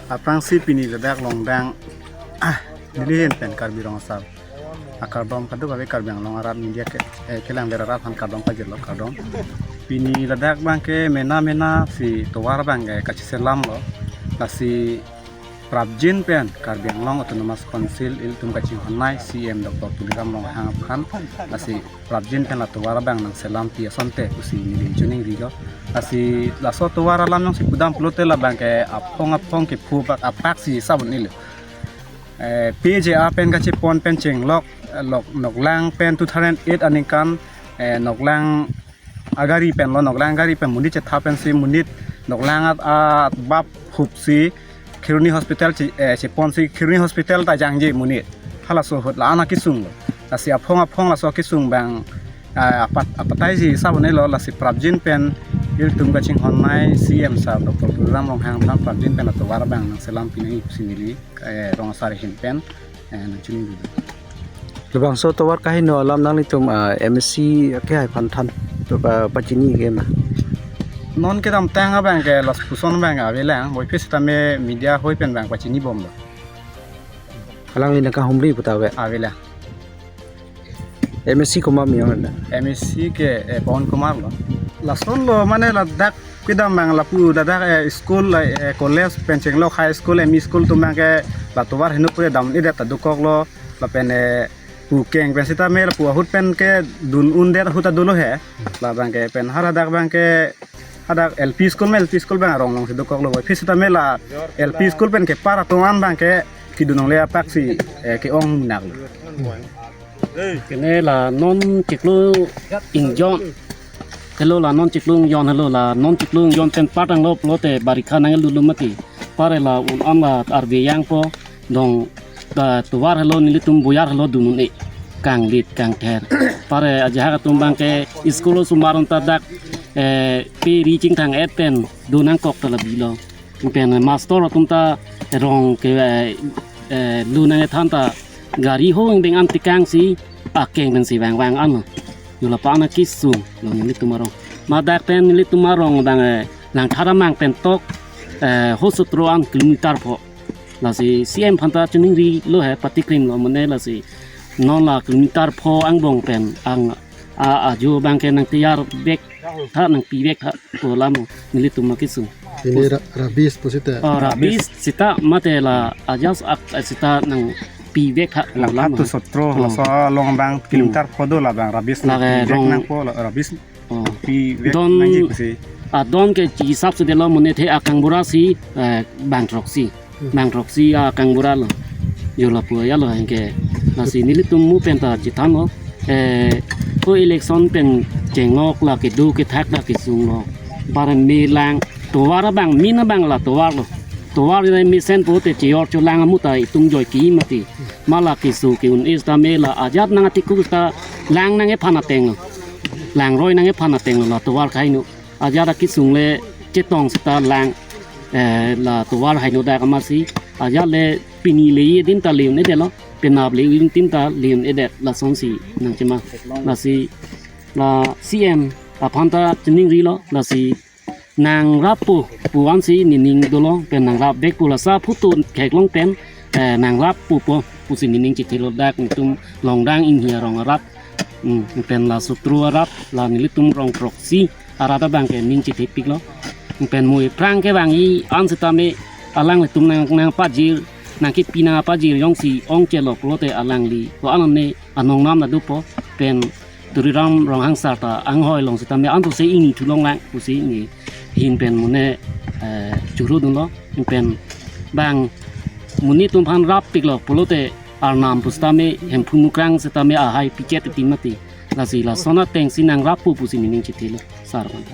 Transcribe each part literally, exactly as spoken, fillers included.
Aphrangsi pini ladak Longdang, ah, neli ahin pen Karbi Rong Asar akardom kadokave Karbi Anglong arat media ke, eh, kelangver arat aphan kardom pajirlo, kardom. Pini ladak abangke mena mena si tovar abangke kachiselamlo. Lasi prapjin pen Karbi Anglong Autonomous Council ilitum kachinghonnei C M Doctor Tuliram Ronghang aphan, lasi prapjin pen la tovar abang nangselampi asonte pusi neli chiningrilo. Lasi laso tovar alam jongsi pudam pulote labangke aphong aphong kephu apak apak si sabun ilo. Eh, P J A pen kachepon pen chenglok, eh, lok, Noklang pen two thousand eight aningkan, eh, Noklang agari penlo, Noklang agari pen monit chetha pensi monit Noklang at, at bap hupsi Kheroni Hospital che, eh, cheponsi Kheroni Hospital ta jangje monit. Halaso ahut la-an akesunglo. Lasi aphong aphong laso akesung abang, ah, apat, apatai si sabun ilo, lasi prapjin pen ilitum kachinghonnei C M sir Doctor Tuliram Ronghang aphan prapjin pen la tovar abang nangselampi nangji pusi neli, eh, Rong Asar ahin pen, eh, nangchiningri. Labangso tovar kaheno alam nanglitum, ah, M A C akehai aphan than, ah, pachini ke ma? Non kedamtang abangke lapuson abang avelang, puvoiphit sitame media ahoi pen abang pachinibomlo. Alangli nangkahumri puta ave? Avelang. M A C komat mi ong na? M A C ke, eh, Pawan Kumar lo. Lasonlo mane ladak kedam abang lapu ladak, eh, school, eh, college pen chenglok high school, M E school atum abangke la tovar heno pure dam-un-edet ta dokoklo, lapen, eh, pu keng pen sitame lapu ahut pen kedun-undet ahut ta dolo he. Labangke pen har hadak abangke hadak L P school ma, L P school abang arong alongsi dokoklo, puvoiphit sitame la L P school pen kepar atum an abangke kedun longle apak si, eh, ke-ong naklo. Kene la non chiklo ingjon. Helo la non chiklo ingjon, helo la non chiklo ingjon pen patanglo pulote barikha nanglulo mati. Pare la un-an la arve jangpo dong ta tovar helo nelitum boyar helo dun-un-e kanglit kangther. Pare ajahak atum abangke school osomar un ta dak, eh, pe ri chingthang-et pen do nangkok ta labilo. Pen master atum ta rong ke, eh, eh, lu nang-ethan ta gari ho ingdeng an tikangsi akeng pensi vangvang anlo. Yo lapu-an akesunglo nelitum arong. Ma dak pen nelitum arong abang, eh, Langthar amang pen tok, eh, Hosotro an kilometer pho. Lasi C M aphan ta chiningrilo he, patikrimlo mane lasi non la kilometer pho angbong pen ang a, ajo abangke nangteyar vek tha, nangpi vek tha pu alam nelitum akesung. Pini ra-, rabies pusita. Oh, rabies sita mate la ajas ak sita nangpi vek tha pu alam. Langthar to Sotro, oh, laso along abang kilometer pho do labang rabies lake pi vek rong nangpo la rabies. Oh. Pi vek don nangji pusi. Ah, don ke hisap si delo mane the akangbura si, eh, bang throksi. Hmm. Bang throksi akangbura lo. Yo lapu ajat lo anke. Lasi nelitum mu pen ta chethanlo. Eh, ko election pen chenglok la kedo kethak la kesunglo. Bar me lang tovar abang, min abang la tovarlo. Tovar le mesen pote cheyor cholang amu ta itum joi ki mati. Ma la keso ke-un-e sitame la ajat nang atikuk ta lang nang-ephan atenglo. Langroi nang-ephan atenglo la tovar kaheno. Ajat akesung le chetong sita lang, eh, la tovar heno dak amatsi. Ajat le pini le-i adim ta le-un-edetlo. Penap le-i adim ta le-un-edet lasonsi nangchema. Lasi la C M aphan ta chiningrilo, lasi nangrappo pu ansi nening dolo, pen nangrap vekpo, lasa photo theklong pen, eh, nangrappo po pusi nening chethelo dak nelitum Longdang Inghi arong arat. Hmm, pen la Sotro arat, la nelitum rong throksi arat abangke ning chethepiklo. Pen mo aphrang kevangji an sitame alanglitum nang, nangpajir, nangkepi nangpajir jongsi ong chelo pulote alangli ko-an ne anong nam na dopo, pen Tuliram Ronghang sir ta anghoi along sitame anto se ingni thulonglang pusi ne ahin pen mane, eh, churudunlo, pen bang monit atum aphan rappiklo pulote Arnam pusitame Hemphu Mukrang sitame ahai pichet itim mati. Lasi lason atengsi nangrappo pusi nening chethelo sir aphan ta.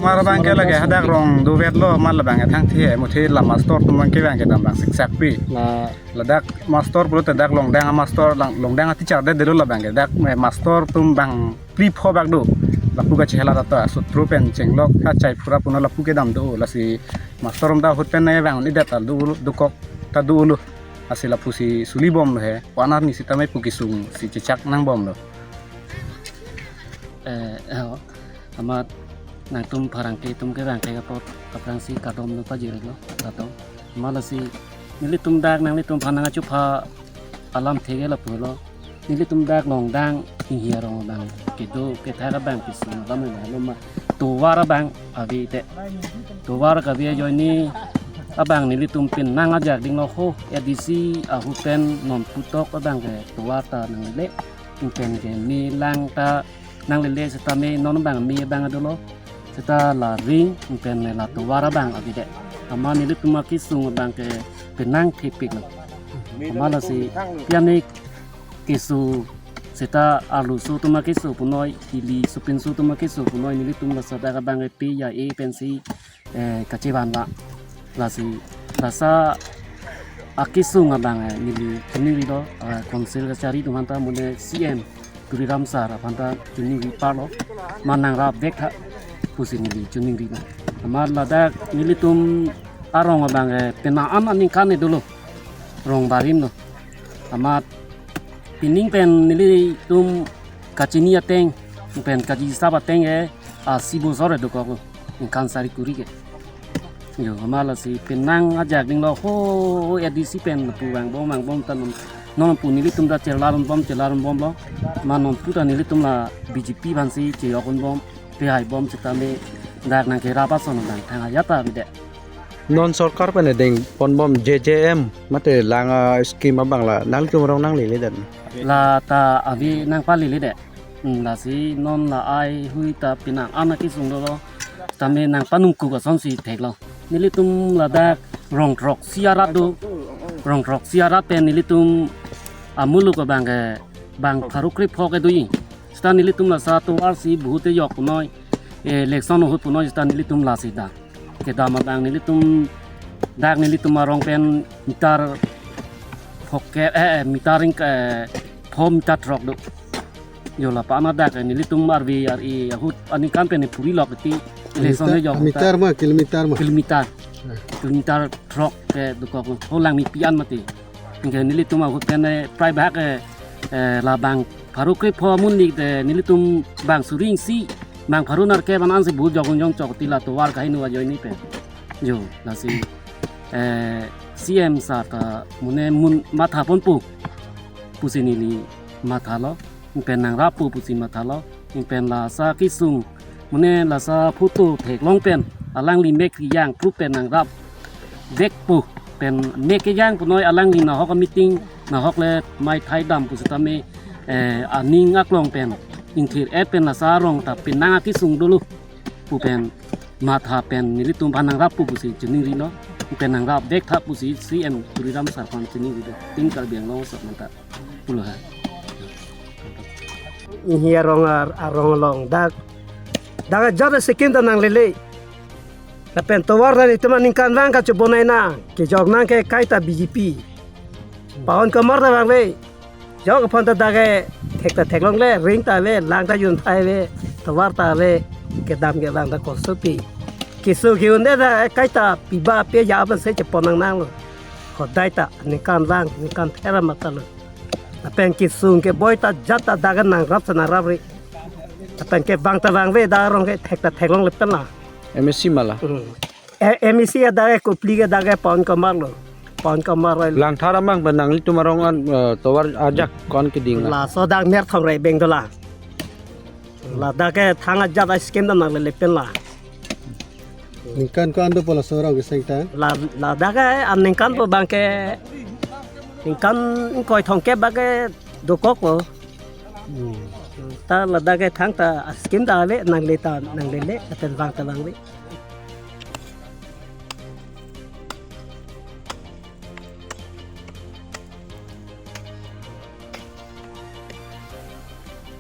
Mar abangke lake hadak rong dovetlo, mar labang ethang the, muthe la master atum abangke abangke dam abang siksak pi. La ladak master pulote dak Longdang amaster, lang, Longdang ateacher det delo labangke. Dak me master atum abang phli pho bak do. Lapu kachehelat ata Sotro pen chenglok ha chai phura puno lapu kedam do. Lasi master atum ta ahut pen nai abang ni det ta do, dokok ta dolo. Lasi lapusi sulibomlo he. Ko-an arni sitame pu kesungsi chechak nangbomlo. Eh, eh, oh. Amat nangtum pherangke atum ke rangke apot aphrangsi kardom nangpajirlo, kardom. Amat lasi nelitum dak nanglitum aphan nangkachupha alam theke lapulo. Nelitum dak Longdang Inghi arong abang kedo kethak abang kesung alam lo ma, tovar abang ave te. Tovar kave ajoine abang nelitum penang ajak dinglo ho, A D C ahut pen non putok abang ke tovar ta nangle, pen ke me lang ta nanglele setame non abang me abang dolo. Seta la ring pen la tovar abang ave te. Amat nelitum akesung abang ke penang thepiklo. Amat lasi pianik keso seta arloso atum akeso punoi, ili sopinso atum akeso punoi, nelitum laso dak abang ke pe ya e pensi, eh, kachevan ba. Lasi lasa akesung abang, eh, neli chiningrilo, eh, council kachari atum aphanta mune C M Tuliram sir aphanta chiningri parlo, ma nangrap vek tha pusi neli chiningrilo. Amat ladak nelitum arong abang, eh, penang an aningkan e dolo, rong barim lo. Amat pining pen nelitum kachini ateng pen kachisap ateng ke asi bosor e dokok lo, ningkan sari kuri ke. Yo, amat lasi penang ajak dinglo ho, A D C pen pu vangbom vangbom ta non, non pu nelitum ta chelar unbom chelar unbomlo. Ma non pu ta nelitum la B J P aphansi cheyok unbom, pehai bom setame dak nangkerap ason abang thang ajat ta ave te. Non sorkar pen dengponbom J J M mate lang a-scheme abang la nanglitum arong nanglele dan? La ta ave nangpalele te. Hmm, lasi non la ai hui ta penang an akesung dolo. Tame nangpanungkuk asonsi theklo. Nelitum ladak rong throksi arat do. Rong throksi arat pen nelitum amuluk abang ke bang pharo krepho ke do-i. Seta nelitum lasa tovar si bahut e yok punoi, eh, election ahut punoi seta nelitum lasi dak kedam abang nelitum dak nelitum arong pen meter phokep, eh, eh, meter ring, eh, pho meter throk do. Yo, la pa-an adak, eh, nelitum arve ar-e ahut aningkan pen puri lok ti election Meter, he jok meter ma, kilometer ma? Kilometer. Eh. Kilometer throk ke dokok ho Langmepi an mati. Anke nelitum ahut pen, eh, prai bahak, eh, eh, la bang pharo krepho amonit, eh, nelitum bang suri isi, bang pharo nerkep an ansi bahut jok unjong chok ti la tovar kaheno ajoine pen. Yo, lasi, eh, C M sir ta mune mun mathaponpo pusi neli mathalo, pen nangrappo pusi mathalo, pen lasa kesung, mune lasa photo theklong pen alangli mek kejang proof pen nangrap vekpo, pen mek kejang punoi alangli nahok a-meeting, nahok le mei thai dam pu setame, eh, aning aklong pen ingthir-et pen lasa arong ta penang akesung dolo pu pen matha pen nelitum aphan nangrappo pusi chiningrilo, pen nangrap vek tha pusi C M Tuliram sir aphan chiningrilo, tin Karbi Anglong asap manta pulo ha. Inghi arong ar-, arong along dak, dak ajat a-scheme ta nanglele. Lapen tovar ta nelitum aningkanvang kachebonai nang, kejok nang ke kaita B J P. Pawan Kumar ta vangve. Jok aphan ta dak ke thek ta theklongle, ring ta ave, lang ta jun thai ave, tovar ta ave, kedam kevang ta kosopi. Keso ke-un-e ta kaita piba pe ya aphan se chepon nang nanglo. Hodai ta ningkanvang, ningkan thera matalo. Lapen kesung keboi ta ajat ta dak ke nangrap ta nangrapri. Lapen kevang ta vangve, dak arong ke thek ta theklongle pen la. M A C ma la? Hmm. Eh, M A C adak ke, Kopili ke dak ke Pawan Kumar lo. Pawan Kumar lo. Langthar amang pen nanglitum arong an, eh, tovar ajak ko-an keding la? Laso dak mer thom rai beng dola. Ladak ke thang ajat a-scheme ta nanglele pen la. Ningkan ko-an dopo laso arong keseng ta? La, ladak ke aningkanpo abang ke ningkan ingkoi thomkep abang ke dokokpo. Hmm. Ta ladak ke thangta a-scheme ta ave, nangle ta nanglele, lapen vang ta vangve.